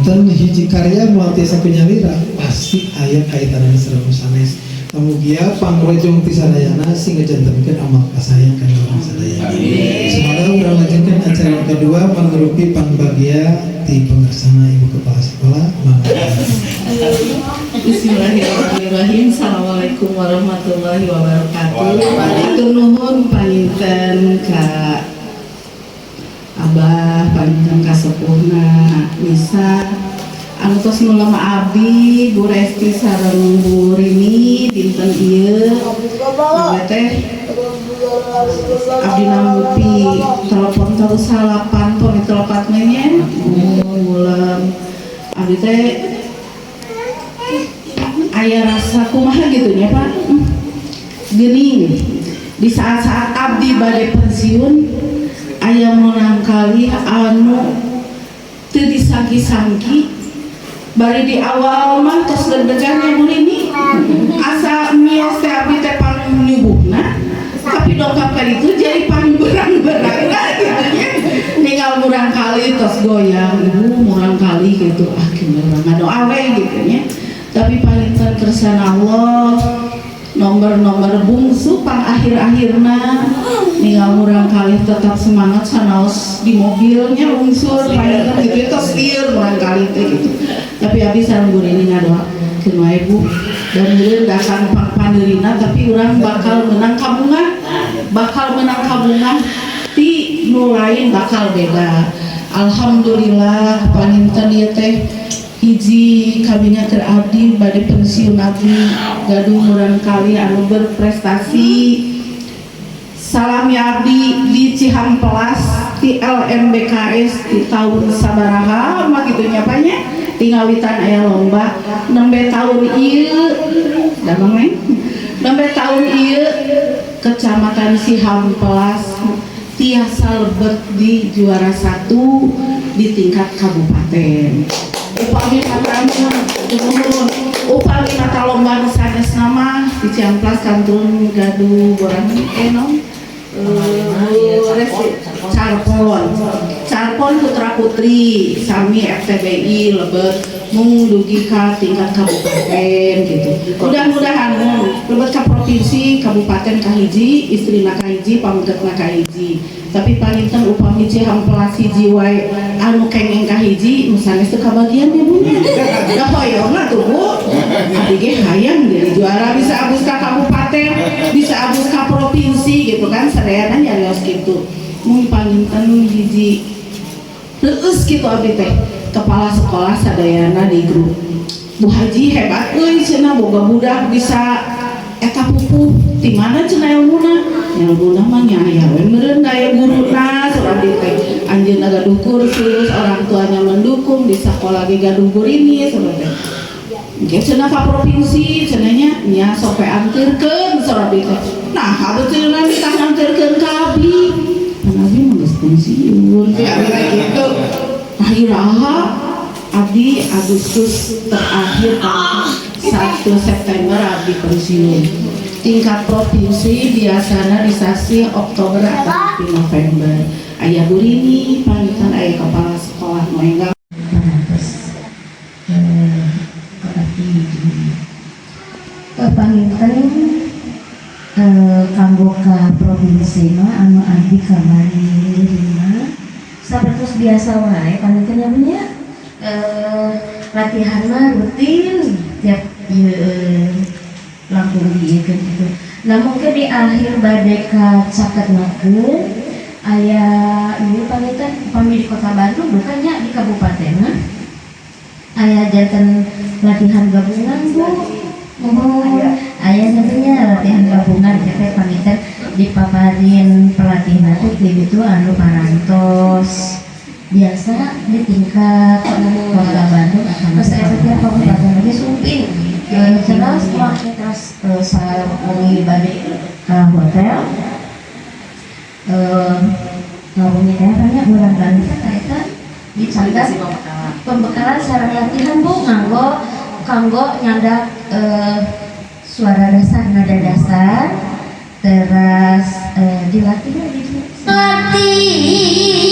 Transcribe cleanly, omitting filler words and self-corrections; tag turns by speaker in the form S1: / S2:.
S1: Janten hiji karya moal tiasa ku nyalira, pasti aya kaitanana sareng sanes. Mugia pangrojong ti sadayana sing ngajantenkeun amal kasayang kana urang sadaya. Semoga urang lanjutkan acara yang kedua mangrupi pangbagia ti pangersana Ibu Kepala Sekolah. Mangga.
S2: Bismillahirrahmanirrahim. Assalamualaikum warahmatullahi wabarakatuh. Hatur nuhun panginten ka Abah, panginten ka sepuhna Nisa anu tos nulama abdi, Bu Resti sareng Bu Rini dinten ieu. Nawe teh abdi nampi telepon terus salapan pami telepat nya ngulem abdi teh aya rasa kumaha gitu nya, Pak. Gening di saat-saat abdi bade pensiun aya murangkalih anu teu disangki-sangki. Bari di awal mah tos deg-degan ya, Bu Rini, asa mios teh abdi teh pangnyubuhna, tapi dongkap ka ditu jadi pangberang-berang gitu nya. Ninggal murangkalih tos goyang, ibu murangkalih gitu, ah gimana ngadoa we gitu nya. Tapi paling kersana Allah nomor-nomor bungsu pang akhir-akhirna ninggal murangkalih tetap semangat sanaos di mobilnya lungsur paling gitu, tos lieur murangkalih teh gitu. Tapi abdi sareng Bu Rini ngadoakeun wae, Bu, dan meureun akan pang pandeurina, tapi urang bakal menang kabungan, bakal menang kabungan ti nu lain, bakal beda. Alhamdulillah panginten ieu teh hiji kabinya keur abdi bade pensiun, abdi gaduh murangkalih anu berprestasi. Salami abdi di Cihampelas di LMBKS di tahun sabaraha mah gitu nya, Pak, nya. Tingawitan aya lomba nembe tahun ieu damang neng nembe tahun ieu Kecamatan Cihampelas tiasa lebet di juara satu di tingkat kabupaten. Upami mata nuhun, upami mata lomba nu sanes nama di Cihampelas kantun gaduh borang naon. Eh, Carpon, Carpon putra putri sami FTBI lebet mung dugi ka tingkat kabupaten gitu. Mudah-mudahan mung lebet ka provinsi, kabupaten kahiji, istrina kahiji, pamegetna kahiji. Tapi palinten upami Cihampelas hiji wae anu kengeng kahiji, nu sanes teu kabagian ya, Bu, nya. Da hoyong atuh, Bu, abdi ge hayang jadi juara, bisa abus ka kabupaten, bisa abus ka provinsi gitu kan. Sadayana nyarios gitu. Mung panginten hiji reueus gitu abdi teh kepala sekolah sadayana di grup, "Bu Haji hebat euy," cenah, "boga budak bisa eta pupuh, di mana cenah ilmuna?" Ilmuna mah nya aya we meureun aya guruna. Saur abdi teh, anjeunna gaduh kursus, orang tuanya mendukung, di sekolah ge gaduh gurini saur teh. Engke cenah ka provinsi cenah nya, nya sok we anterkeun saur abdi teh. Nah, abdi cenah minta nganterkeun ka abdi kan abdi mah geus pensiun ya, abdi teh gitu. Nah, iraha abdi Agustus terakhir 1 September abdi pensiun. Tingkat provinsi biasanya di sasi Oktober atau di November. Aya Bu Rini pangitan, aya kepala sekolah nu enggal.
S3: Terus berarti panginten kanggo ka provinsi mah anu abdi kamari lima sapertos biasa wae panginten nya nya, latihan mah rutin tiap ieu langkung diieukeun gitu. Nah, mungkin di akhir bade ka caketnakeun aya ieu panginten upami di Kota Bandung bukannya di kabupaten mah aya janten latihan gabungan, Bu. Muhun aya nantinya latihan gabungan teh panginten dipaparin pelatih teh ti itu anu parantos biasa di tingkat Kota Bandung atau
S4: Terus saya tiap kabupaten lagi sumping.
S3: Terus waktu terus saya wengi balik ke hotel, ngomongin teh banyak murangkalih teh eta dicatat pembekalan sareng latihan, Bu, nganggo kanggo nyandak suara dasar, nada dasar, terus dilatih gitu.
S4: Latih.